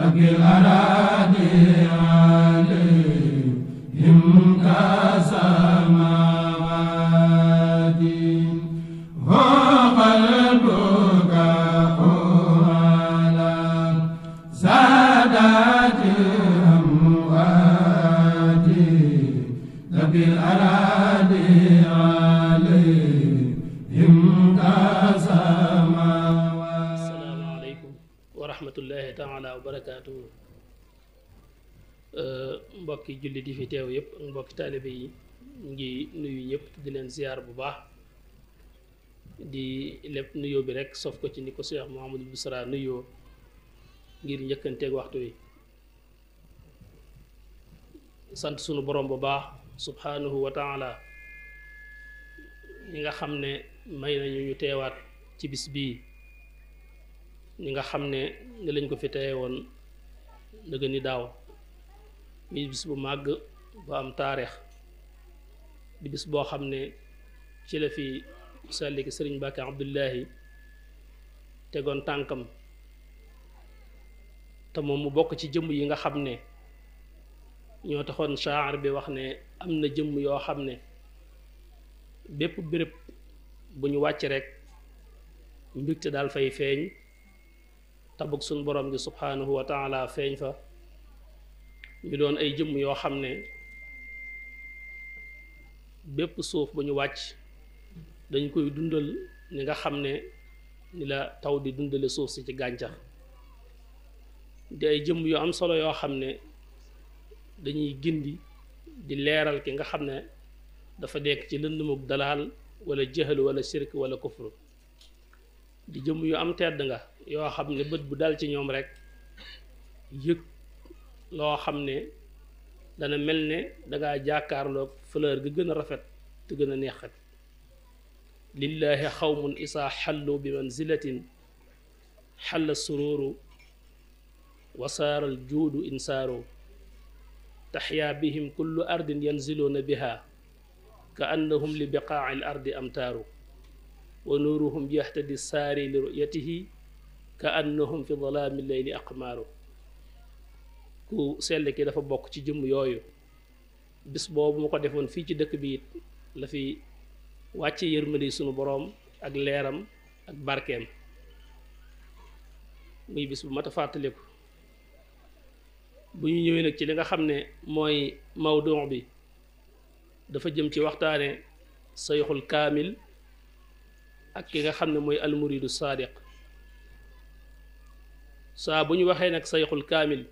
لك الأراضي عليهم كسماوات وقلبك على سادات الأموات لك الأراضي عليهم كسماوات. السلام عليكم ورحمة الله تعالى وبركاته. mbokki jullit yi fi teew yëpp ak mbokki taalibe yi ngi nuyu ñëpp di leen ziar bu baax di lépp nuyoo bi rek sof ko ci ni ko Cheikh Mouhamadou Bousra nuyoo ngir njëkkanteeg waxtu wi sant sunu borom bu baax subhanahu wa taala ñi nga xam ne may nañu ñu teewaat ci bis bii ñi nga xam ne nga lañ ko fi teewe woon dëgg ni daaw mi bis bu màgg bu am taarix di bis boo xam ne ci la fi sàlli ki sëriñ Mbàkke Abdullahi tegoon tànkam te moom mu bokk ci jëmm yi nga xam ne ñoo taxoon shaar bi wax ne am na jëmm yoo xam ne bépp béréb bu ñu wàcc rek mbégte daal fay feeñ tabug suñ borom bi subhanahu wa taala feeñ fa ñu doon ay jëmm yoo xam ne bépp suuf bu ñu wàcc dañ koy dundal ni nga xam ne ni la taw di dundale suuf si ci gàncax di ay jëmm yu am solo yoo xam ne dañuy gindi di leeral ki nga xam ne dafa nekk ci lëndëmug dalaal wala jëhal wala shirk wala kufru di jëmm yu am tedd nga yoo xam ne bët bu dal ci ñoom rek yëg loo xam ne dana mel ne dangaa jàkkaarloog fleur ga gën a rafet te gën a neexat lillahi xawmun isaa xallu bi manzilatin xalla sururu wasaaral juudu insaaru taxyaa bihim kullu ardin yanziluuna biha ka annahum li biqaaci l ardi amtaaru wa nuuruhum yahtadi saari li ruyatihi ka annahum fi dalaami leyli aqmaaru ku sell ki dafa bokk ci jëmm yooyu bis boobu mu ko defoon fii ci dëkk bi it la fi wàcce yërmande sunu boroom ak leeram ak barkeem muy bis bu mat a fàttaliku bu ñu ñëwee nag ci li nga xam ne mooy mawdu bi dafa jëm ci waxtaane sayxul kaamil ak ki nga xam ne mooy almuridu saadiq saa bu ñu waxee nag sayxul kaamil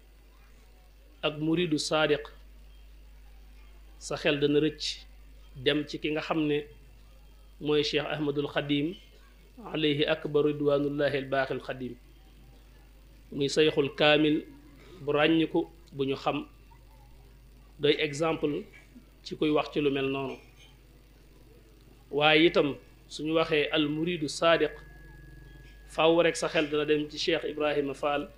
ak muridu saadiq sa xel dana rëcc dem ci ki nga xam ne mooy cheikh ahmadul xadim alayhi akbar ridwanullahi albaaxil xadim muy sayxul kaamil bu ràññiku bu ñu xam doy exemple ci kuy wax ci lu mel noonu waaye itam suñu waxee al muridu saadiq faw rek sa xel dana dem ci cheikh ibrahima fall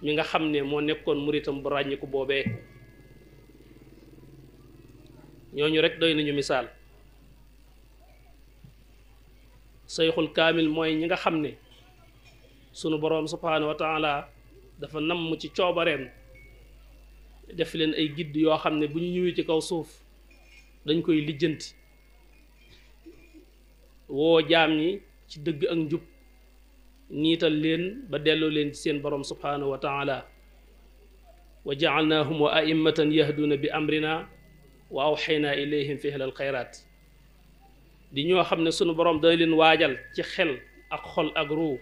mi nga xam ne moo nekkoon muritam bu ràññiku boobee ñooñu rek doy nañu misaal sayxul kaamil mooy ñi nga xam ne sunu boroom subhanahu wa taala dafa namm ci coobareem def leen ay gidd yoo xam ne bu ñu ñëwee ci kaw suuf dañ koy lijjanti woo jaam ñi ci dëgg ak njub niital leen ba delloo leen ci seen borom subhanahu wa taala wa jaalnaahum wa a'immatan yahduuna bi amrina wa awxaynaa ilayhim fihlal xayraat di ñoo xam ne sunu borom dana leen waajal ci xel ak xol ak ruu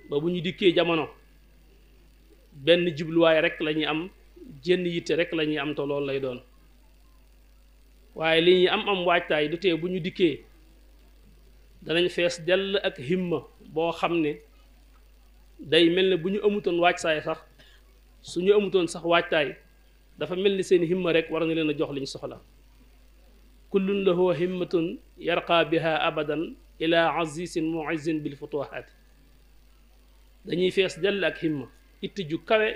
ba bu ñu dikkee jamono benn jubluwaay rek la ñuy am jenn yitte rek la ñuy am te loolu lay doon waaye li ñuy am waajtaay du tee bu ñu dikkee danañ fees dell ak himma boo xam ne day mel ne bu ñu amutoon waajtaay sax su ñu amutoon sax waajtaay dafa mel ni seen himma rek war na leen a jox li ñu soxla kullun lahu himmatun yarqaa biha abadan ila azizin muizzin bil futuhaat dañuy fees dell ak himma itti ju kawe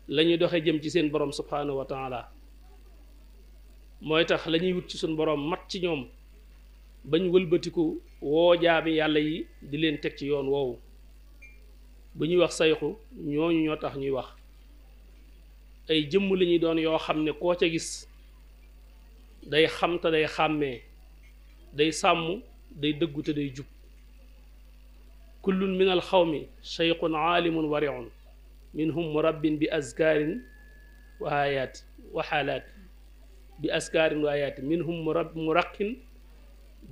la ñuy doxe jëm ci seen borom subhanahu wa taala mooy tax la ñuy wut ci suñ borom mat ci ñoom bañ wëlbatiku woo jaami yàlla yi di leen teg ci yoon woowu bu ñuy wax sayxu ñooñu ñoo tax ñuy wax ay jëmm la ñuy doon yoo xam ne koo ca gis day xam te day xàmmee day sàmm day dëggu te day jub kullun min al xawmi cheyqun aalimun wariun minhum murabbin bi askaarin wa ayaati wa xaalaati bi askaarin wa ayaati minhum muraqin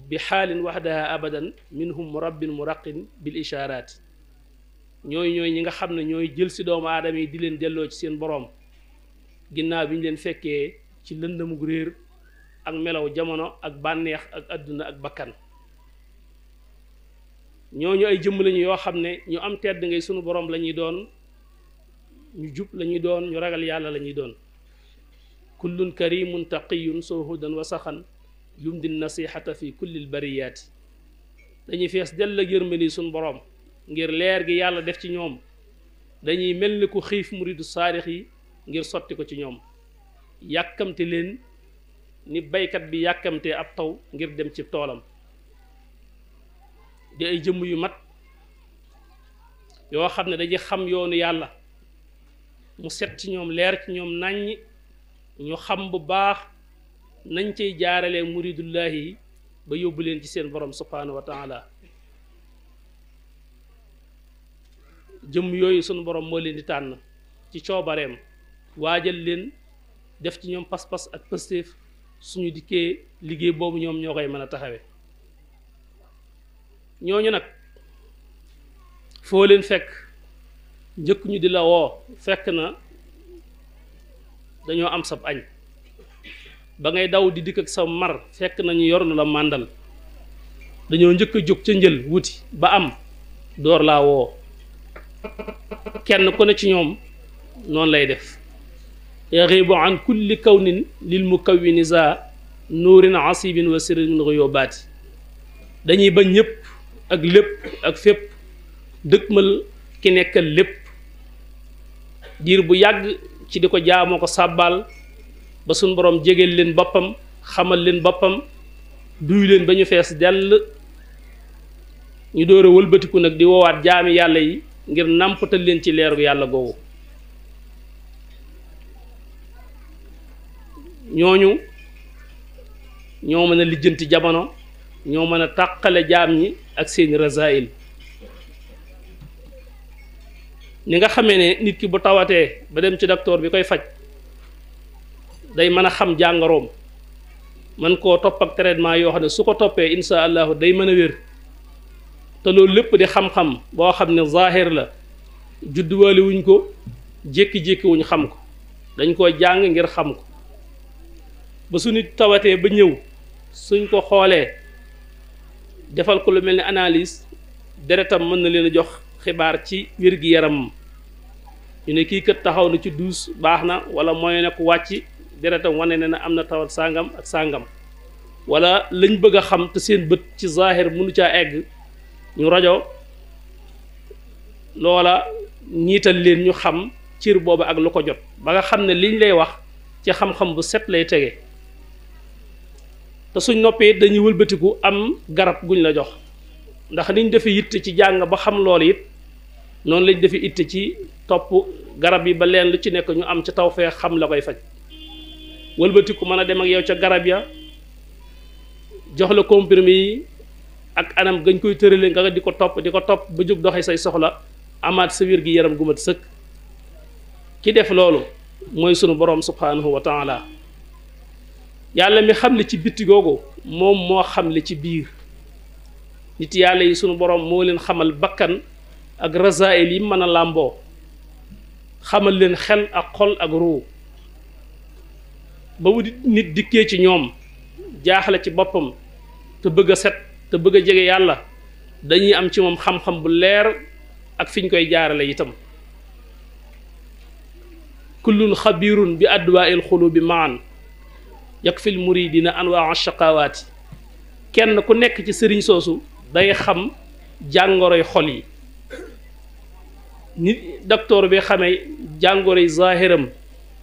bi xaalin waxdaha abadan minhum murabbin muraqin bil ishaaraati ñooy ñi nga xam ne ñooy jël si doomu aadama yi di leen delloo ci seen boroom ginnaaw bi ñu leen fekkee ci lëndamug réer ak melaw jamono ak bànneex ak àdduna ak bakkan ñooñu ay jëmm lañu yoo xam ne ñu am tedd ngay sunu boroom la ñuy doon ñu jub la ñuy doon ñu ragal yàlla la ñuy doon kullun karimun taqiyun suhudan wa saxan yumdi nasihata fi kulli lbariyaati dañuy fees dell ak yërmandi sunu boroom ngir leer gi yàlla def ci ñoom dañuy mel ni ku xiif muridu saarix yi ngir sotti ko ci ñoom yàkkamte leen ni baykat bi yàkkamte ab taw ngir dem ci toolam di ay jëmm yu mat yoo xam ne dañuy xam yoonu yàlla mu set ci ñoom leer ci ñoom naññ ñu xam bu baax nañ cay jaaralee muridullahi yi ba yóbbu leen ci seen borom subhanahu wa taala jëmm yooyu sunu borom moo leen di tànn ci coobareem waajal leen def ci ñoom pas-pas ak pëstéef suñu dikkee liggéey boobu ñoom ñoo koy mën a taxawee ñooñu nag foo leen fekk njëkk ñu di la woo fekk na dañoo am sab añ ba ngay daw di dikk ak sa mar fekk nañu yor na la màndal dañoo njëkk a jóg ca njël wuti ba am door laa woo kenn ku ne ci ñoom noonu lay def yaxibu an kulli kawnin lil mukawwini za nuurin asibin wa sirrin min ghuyubaati dañuy bañ ñëpp ak lépp ak fépp dëkkmal ki nekkal lépp diir bu yàgg ci di ko jaamoo ko sàbbaal ba suñ borom jegeel leen boppam xamal leen boppam duy leen ba ñu fees dell ñu door a wëlbatiku nag di woowaat jaami yàlla yi ngir nàmpatal leen ci leeru yàlla googu ñooñu ñoo mën a lijjanti jamono ñoo mën a tàqale jaam ñi ak seeni rasail ni nga xamee ne nit ki bu tawatee ba dem ci docteur bi koy faj day mën a xam jàngoroom man koo topp ak traitement yoo xam ne su ko toppee insha allahu day mën a wér te loolu lépp di xam-xam boo xam ne zahir la judduwaale wuñ ko jékki-jékki wuñ xam ko dañ koo jàng ngir xam ko ba su nit tawatee ba ñëw suñ ko xoolee defal ko lu mel ni analyse deretam mën na leen a jox xibaar ci wér-gi-yaramam ñu ne kii kat taxaw na ci duus baax na wala mooy ne ku wàcc deretam wane ne na am na tawat sàngam ak sàngam wala lañ bëgg a xam te seen bët ci zahir mënu caa egg ñu rajo loola ñiital leen ñu xam cir boobu ak lu ko jot ba nga xam ne liñ lay wax ci xam-xam bu set lay tege te suñ noppee dañuy wëlbatiku am garab guñ la jox ndax niñ defe yitte ci jàng ba xam loolu it noonu lañ defe itte ci topp garab yi ba leen lu ci nekk ñu am ca tawfeex xam la koy faj wëlbatiku mën a dem ak yow ca garab ya jox la comprimé yi ak anam gañ koy tërale nga di ko topp ba jóg doxee say soxla amaat sa wér gi yaram gu mat sëkk ki def loolu mooy sunu borom subhanahu wa taala yàlla mi xam li ci bitti googu moom moo xam li ci biir nit yàlla yi sunu borom moo leen xamal bakkan ak rasail yi mën a làmboo xamal leen xel ak xol ak ruu ba nit dikkee ci ñoom jaaxle ci boppam te bëgg a set te bëgg a jege yàlla dañuy am ci moom xam-xam bu leer ak fi ñu koy jaarale itam kullun xabirun bi adwaa'il xulubi maan yakfil muridina anwaa shaqawaati kenn ku nekk ci sëriñ soosu day xam jàngoroy xol yi nit docteur bi xamee jàngoroy zahiram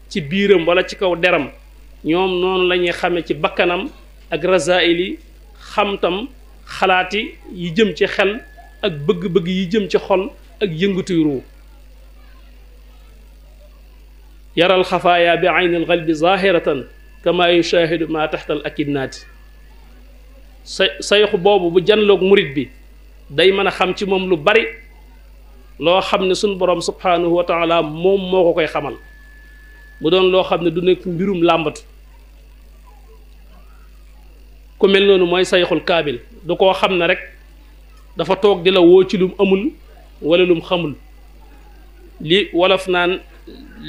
ci biiram wala ci kaw deram ñoom noonu la ñuy xamee ci bakkanam ak rasail yi xam tam xalaati yi jëm ci xel ak bëgg-bëgg yi jëm ci xol ak yëngatuy ruu yaral xafaaya bi aynil qalbi zahiratan kama yushahidu ma taxtal akidnaati sayxu boobu bu janloog murit bi day mën a xam ci moom lu bari loo xam ne suñ borom subhanahu wa taala moom moo ko koy xamal bu doon loo xam ne du nekk mbirum làmbatu ku mel noonu mooy sayxul kaamil du koo xam ne rek dafa toog di la woo ci lum amul wala lum xamul li wolof naan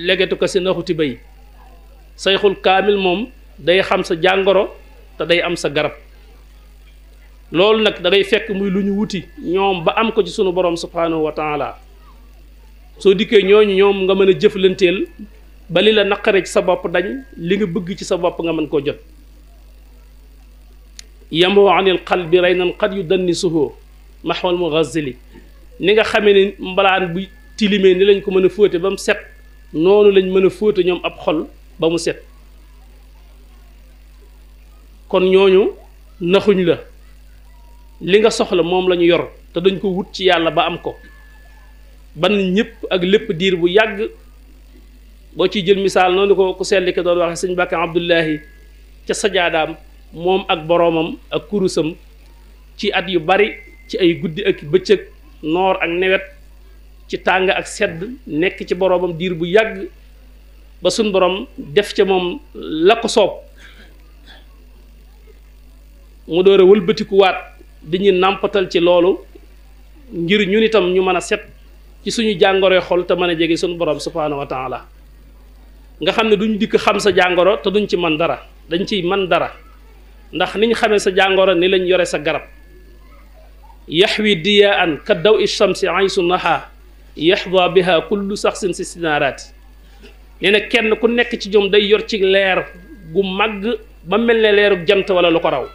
legetu ko si naxuti bay sayxul kaamil moom day xam sa jàngoro te day am sa garab loolu nag da ngay fekk muy lu ñu wuti ñoom ba am ko ci sunu borom subhanahu wa taala soo dikkee ñooñu ñoom nga mën a jëflanteel ba li la naqare ci sa bopp dañ li nga bëgg ci sa bopp nga mën koo jot yamoo anil qalbi raynan qad yudannisuhu maxwal mughazili ni nga xamee ne mbalaan bu tilimee ni lañ ko mën a fóote ba mu set noonu lañ mën a fóote ñoom ab xol ba mu set kon ñooñu naxuñ la li nga soxla moom la ñu yor te dañ ko wut ci yàlla ba am ko ban ñëpp ak lépp diir bu yàgg boo ciy jël misaal noonu ko ku sell ki doon waxe sëñ Bakka Abdullahi ca sajaadaam moom ak boroomam ak kurusam ci at yu bari ci ay guddi ak bëccëg noor ak nawet ci tàng ak sedd nekk ci boroomam diir bu yàgg ba suñ borom def ca moom la ko soob mu door a wëlbatikuwaat di ñu nàmpatal ci loolu ngir ñun itam ñu mën a set ci suñu jàngoroy xol te mën a jege suñu borom subhaanahu wa taala nga xam ne duñ dikk xam sa jàngoro te duñ ci man dara dañ ciy man dara ndax niñ xamee sa jàngoro ni lañ yore sa garab yaxwi diyaan ka daw i shamsi aysu naha yaxda biha kullu saxsin si sinaaraati nee na kenn ku nekk ci ñoom day yor ci leer gu màgg ba mel ne leeru jant wala lu ko raw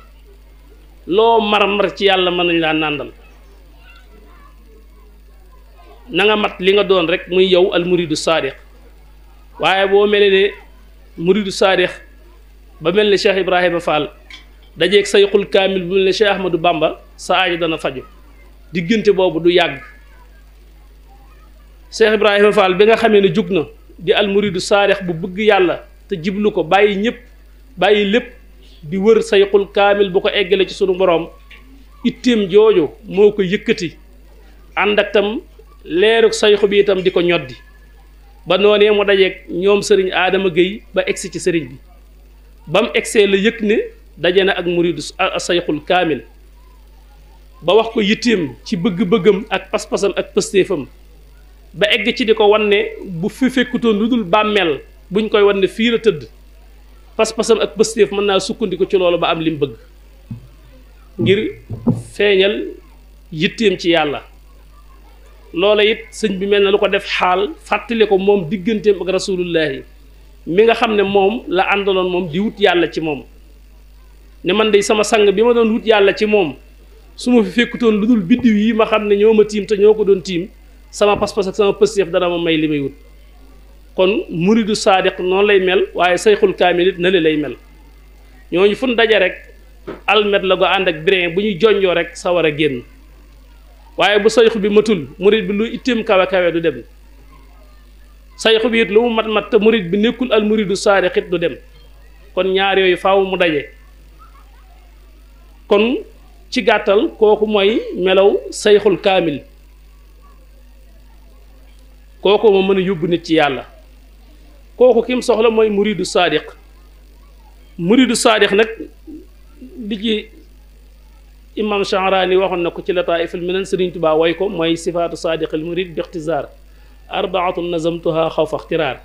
loo mar-mar ci yàlla mën nañ laa nàndal na nga mat li nga doon rek muy yow al muridu saadiq waaye boo mel ne muridu saadiq ba mel ne Cheikh Ibrahima Fall dajeeg sayxul kaamil bu mel ne Cheikh Ahmadou Bamba sa aajo dana faju diggante boobu du yàgg Cheikh Ibrahima Fall bi nga xamee ne jug na di al muridu saadiq bu bëgg yàlla te jiblu ko bàyyi ñëpp bàyyi lépp di wër sayxul kaamil bu ko eggale ci sunu borom itteem jooju moo ko yëkkati ànd ak tam leeruk sayxu bi itam di ko ñoddi ba noonee mu dajeeg ñoom sëriñ Adama Gueye ba egsi ci sëriñ bi ba mu egsee la yëg ne daje na ak muridu sayxul kaamil ba wax ko yitteem ci bëgg-bëggam ak pas-pasam ak pëstéefam ba egg ci di ko wan ne bu fi fekkutoon lu dul bàmmeel buñ koy wan ne fii la tëdd pas-pasam ak pëstéef mën naa sukkandiku ci loolu ba am lim bëgg ngir feeñal yitteem ci yàlla loola it sëñ bi mel na lu ko def xaal fàttali ko moom digganteem ak rasulullahi mi nga xam ne moom la àndaloon moom di wut yàlla ci moom ne man de sama sang bi ma doon wut yàlla ci moom su ma fi fekkutoon lu dul biddiw yi ma xam ne ñoo ma tiim te ñoo ko doon tiim sama pas-pas ak sama pëstéef dana ma may li may wut kon muridu saadiq noonu lay mel waaye sayxul kaamil it na lay mel ñooñu fu ñu daje rek almet la go ànd ak brin bu ñuy jonjoo rek sawar a génn waaye bu sayxu bi matul murid bi lu itteem kawe kawe du dem sayxu bi it lu mu mat mat te murid bi nekkul al muridu saadiq it du dem kon ñaar yooyu faaw mu daje kon ci gàttal kooku mooy melaw sayxul kaamil kooku moo mën a yóbbu nit ci yàlla kooku kim soxla mooy muridu saadiq nag li ci imam Sha'rani waxoon na ko ci lataa'iful minan Sëriñ Tuubaa way ko mooy sifaatu saadiqil murid bi ixtisaar arbaatun nazamtuha xawfa ixtiraar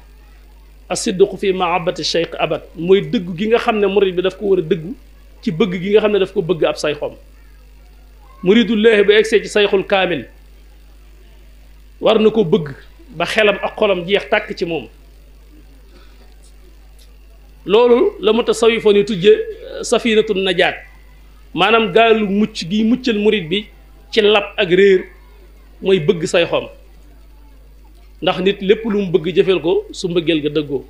asidqu fi mahabbati cheikh abad mooy dëgg gi nga xam ne murid bi daf ko war a dëggu ci bëgg gi nga xam ne daf ko bëgg ab sayxoom muridullaahi bu egsee ci sayxul kaamil war na ko bëgg ba xelam ak xolam jeex tàkk ci moom loolu la mutasawwifoon yi tujje safinatun najaat maanaam gaalu mucc gi muccal murid bi ci lab ak réer mooy bëgg sayxoom ndax nit lépp lu mu bëgg jëfeel ko su mbëggeel ga dëggoo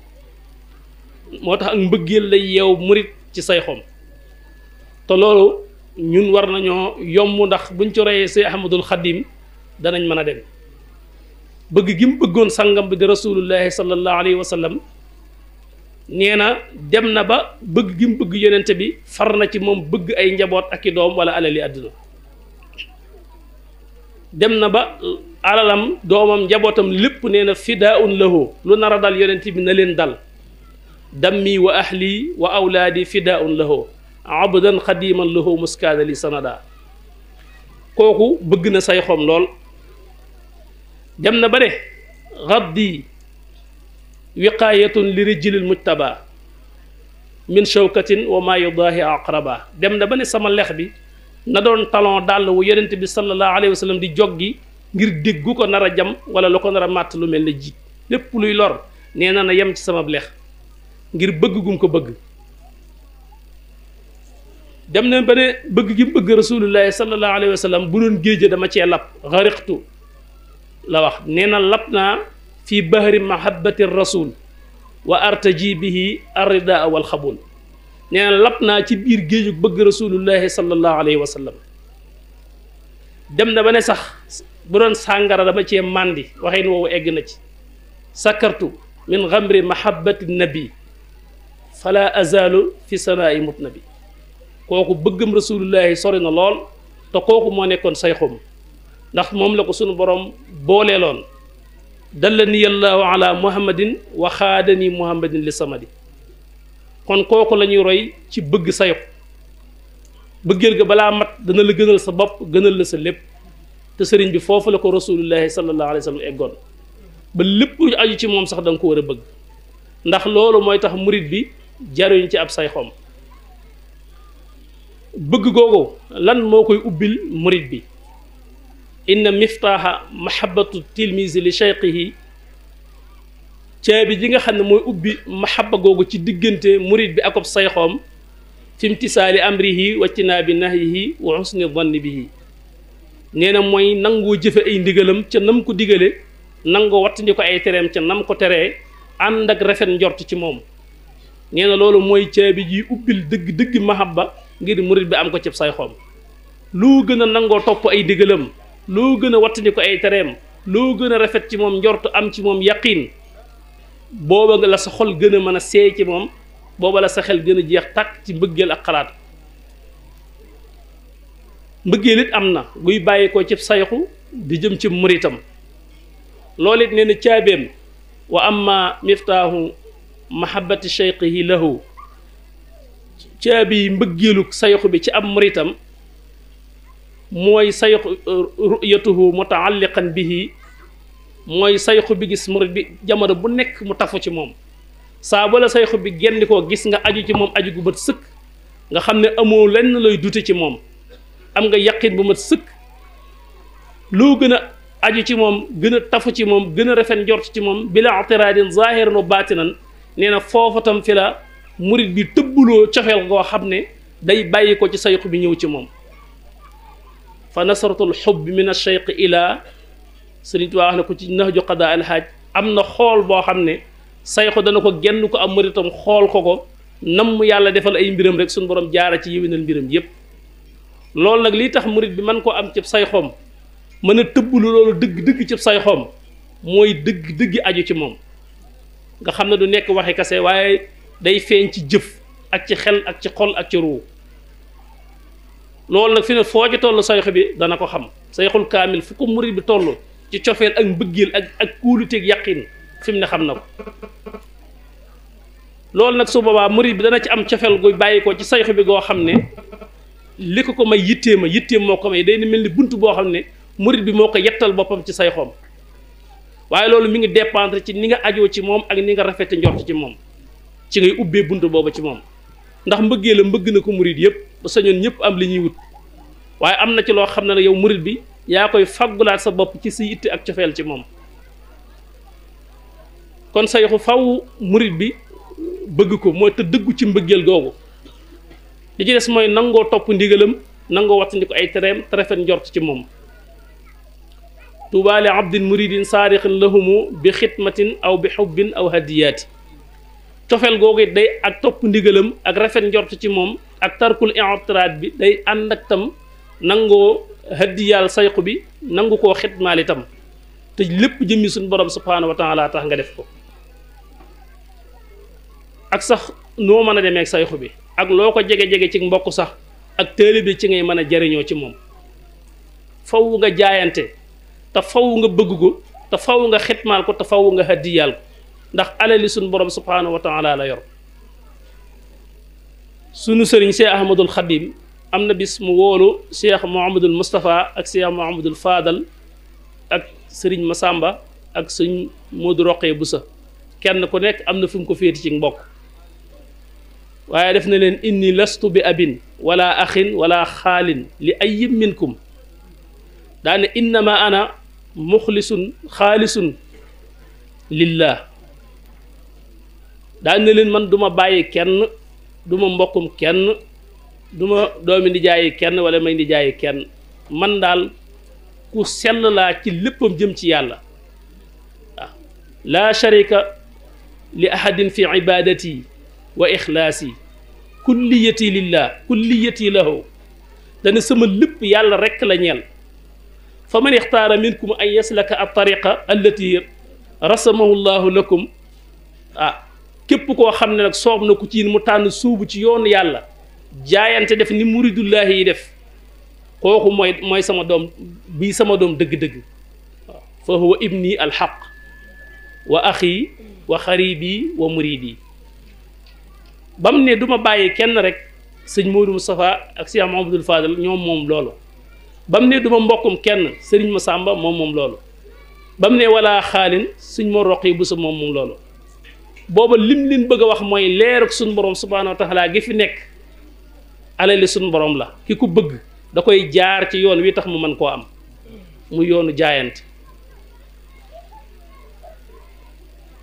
moo tax ak mbëggeel lay yeew murid ci sayxoom te loolu ñun war nañoo yomb ndax buñ ci royee Seex Ahmadul Xadim danañ mën a dem bëgg gi mu bëggoon sangam bi di rasulullahi sallallahu alayhi wa sallam nee na dem na ba bëgg gi mu bëgg yonente bi far na ci moom bëgg ay njaboot ak i doom wala alali àdduna dem na ba alalam doomam njabootam lépp nee na fidaun lahu lu nar a dal yonente bi na leen dal dammi wa ahli wa awlaadi fidaun lahu abdan xadiman lahu muskaana li sanada kooku bëgg na say xom lool dem na ba ne gaddi wiqaayatun li rijlil mujtaba min shawkatin wa ma yudaahi aqraba dem na ba ne sama lex bi na doon talon dàll wu yonent bi sallallahu alayhi wa sallam di joggi ngir déggu ko nar a jam wala lu ko nar a màtt lu mel ne jiit lépp luy lor nee na yem ci sama lex ngir bëgg gum ko bëgg dem na ba ne bëgg gi bëgg rasulullahi sallallahu alayhi wa sallam bu doon géej dama cee lap xariqtu la wax nee na lap naa fi bahri mahabbati rasul wa artaji bihi arridaa wal xabul nee na lap naa ci biir géeju bëgg rasulullahi sallallahu alayhi wa sallam dem na ba ne sax bu doon sàngara dama cee màndi waxin woowu egg na ci sakartu min xamri mahabbati nabi fala azalu fi sanaa'i mutnabi kooku bëggam rasulullahi sori na lool te kooku moo nekkoon sayxum ndax moom la ko sunu borom booleeloon dallani allahu ala muhammadin wa xaadani muhammadin li samadi kon kooku la ñuy roy ci bëgg sayxu bëggeel ga balaa mat dana la gënal sa bopp gënal la sa lépp te sëriñ bi foofu la ko rasulullahi sallallahu alayhi wa sallam eggoon ba lépp lu aju ci moom sax da nga ko war a bëgg ndax loolu mooy tax murit bi jaruñ ci ab sayxom bëgg googu lan moo koy ubbil murit bi inna miftaaha mahabbatu tilmise li cheikhihi caabi ji nga xam ne mooy ubbi mahabba googu ci diggante murit bi akob sayxoom fi imtisaali amrihi waccinaa bi nahyihi wa husni dhanni bihi nee na mooy nangoo jëfe ay ndigalam ca nam ko digale nangoo wattandi ko ay tereem ca nam ko teree ànd ak rafet njort ci moom nee na loolu mooy caabi ji ubbil dëgg-dëgg mahabba ngir murit bi am ko ci sayxoom loo gën a nangoo topp ay digalam loo gën a wattandi ko ay tereem loo gën a rafet ci moom njort am ci moom yaqiin booba nga la sa xol gën a mën a seey ci moom booba la sa xel gën a jeex tàkk ci mbëggeel ak xalaat mbëggeel it am na guy bàyyi ko ci sayxu di jëm ci muritam loolu it nee na caabeem wa amma miftaahu mahabbati cheikhihi lahu caabi mbëggeelu sayxu bi ci am muritam mooy sayxu ru'yatuhu mutaalliqan bihi mooy sayxu bi gis murit bi jamono bu nekk mu tafu ci moom saa bala sayxu bi genn koo gis nga aju ci moom aju gu mat sëkk nga xam ne amoo lenn looy dute ci moom am nga yaqin bu mat sëkk loo gën a aju ci moom gën a tafu ci moom gën a rafet njort ci moom bila i'tiraadin zaahiran wa baatinan nee na foofa tam fi la murit bi tëbbuloo cofeel goo xam ne day bàyyi ko ci sayxu bi ñëw ci moom fa nasratul xubb min ash-shaykh ila Sëriñ Tuubaa wax na ko ci Nahju Qadaa al-Haaj am na xool boo xam ne sayxu dana ko genn ko am muritam xool ko nam yàlla defal ay mbiram rek suñu borom jaara ci yéwénal mbiram yépp loolu nag lii tax murit bi man koo am ci sayxoom mën a tëbblu loolu dëgg-dëgg ci sayxoom mooy dëgg-dëgg aju ci moom nga xam ne du nekk waxi kase waaye day feeñ ci jëf ak ci xel ak ci xol ak ci ruu loolu nag fi ne foo ci toll sayxu bi dana ko xam sayxul kaamil fu ko murit bi toll ci cofeel ak mbëggeel ak kóoluteeg yaqin fi mu ne xam na ko loolu nag su boobaa murit bi dana ci am cofeel guy bàyyi ko ci sayxu bi goo xam ne li ko may yitteem moo ko may day ni mel ni bunt boo xam ne murit bi moo ko yettal boppam ci sayxoom waaye loolu mi ngi dépendre ci ni nga ajoo ci moom ak ni nga rafete njort ci moom ci ngay ubbee bunt booba ci moom ndax mbëggee la mbëgg na ko murit yëpp ba sañoon ñëpp am li ñuy wut waaye am na ci loo xam ne yow murit bi yaa koy faggulaat sa bopp ci sa yitte ak cofeel ci moom kon sayxu faw murit bi bëgg ko mooy te dëggu ci mbëggeel googu li ci des mooy nangoo topp ndigalam nangoo wattandi ko ay tereem te rafet njort ci moom tuuba li abdin muridin saarixin lahumu bi xidmatin aw bi xubbin aw hadiyaati cofeel googu it day ak topp ndigalam ak rafet njort ci moom ak tarkul i'tiraad bi day ànd ak tam nangoo hadiyaal sayxu bi nangu koo xidmaal itam te lépp jëmmi suñu borom subhaanahu wa taala tax nga def ko ak sax noo mën a demee ak sayxu bi ak loo ko jege-jege ci mbokk sax ak taalibe ci ngay mën a jariñoo ci moom faw nga jaayante te faw nga bëgg ko te faw nga xitmaal ko te faw nga haddiyaal ko ndax alali suñu borom subhaanahu wa taala la yor sunu sëriñ Cheikh Ahmadul Xadim am na bis mu wóolu Cheikh Mouhamadul Moustapha ak Cheikh Mouhamadul Fadal ak sëriñ Masamba ak sëñ Modou Roqee Busa kenn ku nekk am na fu mu ko féeti ci mbokk waaye def na leen inni lastu bi abin wala axin wala xaalin li ayyin minkum daane innama ana muxlisun xaalisun lillah daane leen man duma bàyyi kenn duma mbokkum kenn duma doomi ndijaayi kenn wala may ndijaayi kenn man daal ku sell laa ci léppam jëm ci yàlla waaw laa sharika li ahadin fi ibadati wa ixlaasi kulliyati lillah kulliyati lahu dana sama lépp yàlla rekk la ñeel fa man ixtaara minkum an yaslaka at tariqa allati rasamahu llahu lakum képp koo xam ne nag soob na ku ci mu tànn suubu ci yoonu yàlla jaayante def ni muridullahi yi def kooku mooy sama doom bii sama doom dëgg-dëgg waaw fa huwa ibni alxaq wa axi wa xaribi wa muridi bam ne du ma bàyyi kenn rek sëñ Modou Moustapha ak Cheikh Mouhamadoul Fadal ñoom moom loolu bam ne du ma mbokkum kenn sëriñ Massamba moom loolu bam ne wala xaalin sëñ Mor Roqi bu sa moom loolu booba lim leen bëgg a wax mooy leeruk suñu borom subhaanahu wa taala gi fi nekk alali suñu borom la ki ko bëgg da koy jaar ci yoon wi tax mu mën koo am mu yoonu jaayante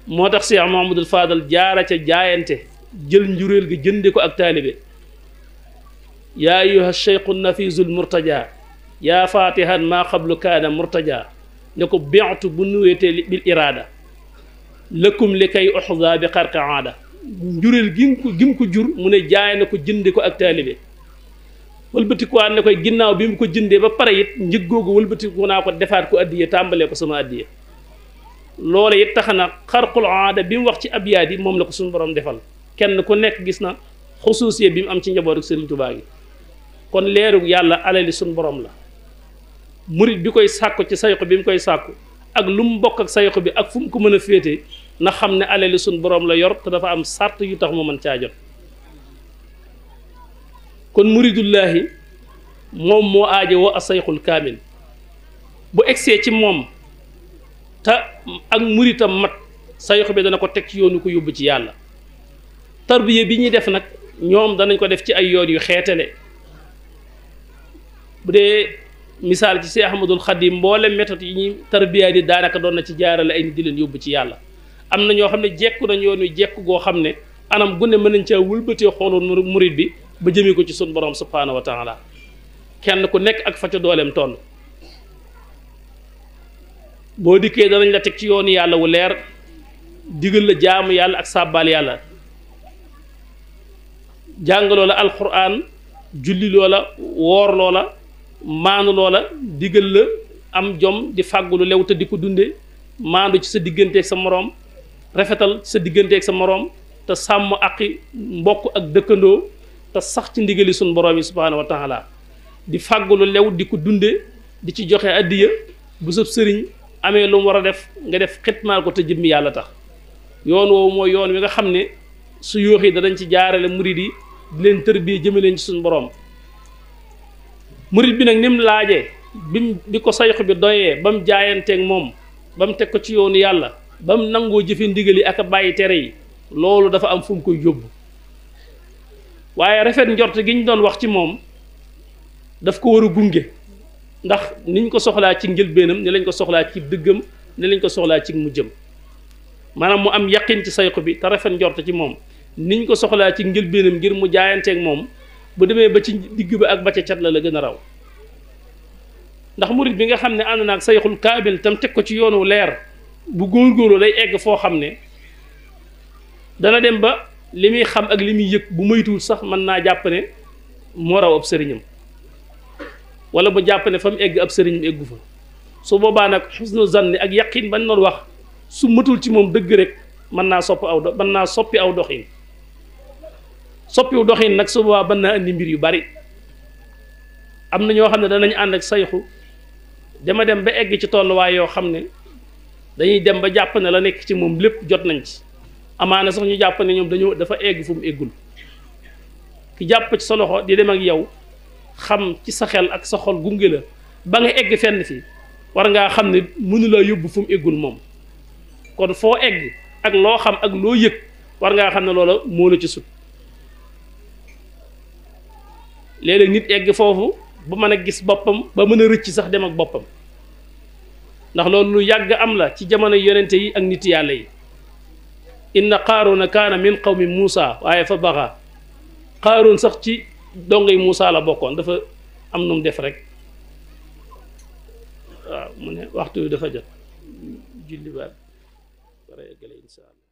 moo tax Cheikh Mouhamadoul Fadal jaara ca jaayante jël njuréel gi jënde ko ak taalibe yaa ayyuha cheikhu nafisul murtaja yaa fatihan maa xablu kaana murtaja ne ko bi'tu bu nuwetee bil iraada lëkkum li kay uxda bi xarqa aada njuréel gim ko jur mu ne jaay na ko jënde ko ak taalibe wëlbatikuwaat ne koy ginnaaw bi mu ko jëndee ba pare it njëg googu wëlbatiku naa ko defaat ko addiye tàmbalee ko sama addiye loola it tax na xarqul aada bi mu wax ci abyaat yi moom la ko suñu borom defal kenn ku nekk gis na xusuusiye bi mu am ci njaboot ak Sëriñ Tuubaa gi kon leerug yàlla alali suñu borom la murit bi koy sàkku ci sayxu bi mu koy sàkku ak lu mu bokk ak sayxu bi ak fu mu ko mën a féete na xam ne alali suñu borom la yor te dafa am sart yu tax mu mën caa jot kon muridullahi moom moo aaje woo a sayxul kaamil bu egsee ci moom te ak muritam mat sayxu bi dana ko teg ci yoonu ko yóbbu ci yàlla tarbiya bi ñuy def nag ñoom danañ ko def ci ay yoon yu xeetale bu dee misaal ci Cheikh Ahmadul Xadim mboolem méthode yi ñuy tarbiya di daanaka doon na ci jaarale ay nit di leen yóbbu ci yàlla am na ñoo xam ne jekku nañ yoon wi jekku goo xam ne anam gu ne mën nañ caa wëlbatee xooloon murid bi ba jëmee ko ci sun borom subhaanahu wa taala kenn ku nekk ak fa ca dooleem toll boo dikkee danañ la teg ci yoonu yàlla wu leer digal la jaamu yàlla ak sàbbaal yàlla jàng loola alquran julli loola woor loola maanu loola digal la am jom di fàggulu lew te di ko dunde maandu ci sa digganteeg sa moroom rafetal ci sa digganteeg sa moroom te sàmm aqi mbokk ak dëkkandoo te sax ci ndigali suñ borom yi subhaanahu wa taala di fàggulu lew di ko dunde di ci joxe addiya bu sab sëriñ amee lu mu war a def nga def xitmaal ko te jëmmi yàlla tax yoon woowu mooy yoon wi nga xam ne su yooxi danañ ci jaarale murid yi di leen tërbiye jëme leen ci suñu borom murid bi nag ni mu laajee bi ko sayxu bi doyee ba mu jaayanteeg moom ba mu teg ko ci yoonu yàlla ba mu nangoo jëfe ndigal yi ak a bàyyi tere yi loolu dafa am fu mu koy yóbbu waaye rafet njort gi ñu doon wax ci moom daf ko war a gunge ndax niñ ko soxlaa ci njëlbeenam ni lañ ko soxlaa ci dëggam ni lañ ko soxlaa ci mujjam maanaam mu am yaqin ci sayxu bi te rafet njort ci moom niñ ko soxlaa ci njëlbeenam ngir mu jaayanteeg moom bu demee ba ci digg ba ak ba ca cat la gën a raw ndax murit bi nga xam ne ànd na ak sayxul kaamil tam teg ko ci yoonu leer bu góorgóorlu day egg foo xam ne dana dem ba li muy xam ak li muy yëg bu moytuwul sax mën naa jàpp ne moo raw ab sëriñam wala bu jàpp ne fa mu egg ab sëriñam eggu fa su boobaa nag xusnu zanni ak yaqin bañ doon wax su matul ci moom dëgg rek mën naa soppi aw doxin soppiwu doxin nag su boobaa mën naa indi mbir yu bari am na ñoo xam ne danañ ànd ak sayxu dama dem ba egg ci tolluwaay yoo xam ne dañuy dem ba jàpp ne la nekk ci moom lépp jot nañ ci amaana sax ñu jàpp ne ñoom dafa egg fu mu eggul ki jàpp ci sa loxo di dem ak yow xam ci sa xel ak sa xol gunge la ba nga egg fenn fi war ngaa xam ne mënu la yóbbu fu mu eggul moom kon foo egg ak loo xam ak loo yëg war ngaa xam ne loola moo la ci sut léeg-léeg nit egg foofu ba mën a gis boppam ba mën a rëcc sax dem ak boppam ndax loolu lu yàgg am la ci jamono yonente yi ak nit yàlla yi inna qaaruna kaana min qawmi Muusa waaye fa baxa Qaaruun sax ci dongay Muusa la bokkoon dafa am nu mu def rek waaw mu ne waxtu wi dafa jot julli baat war a eggale insha Allah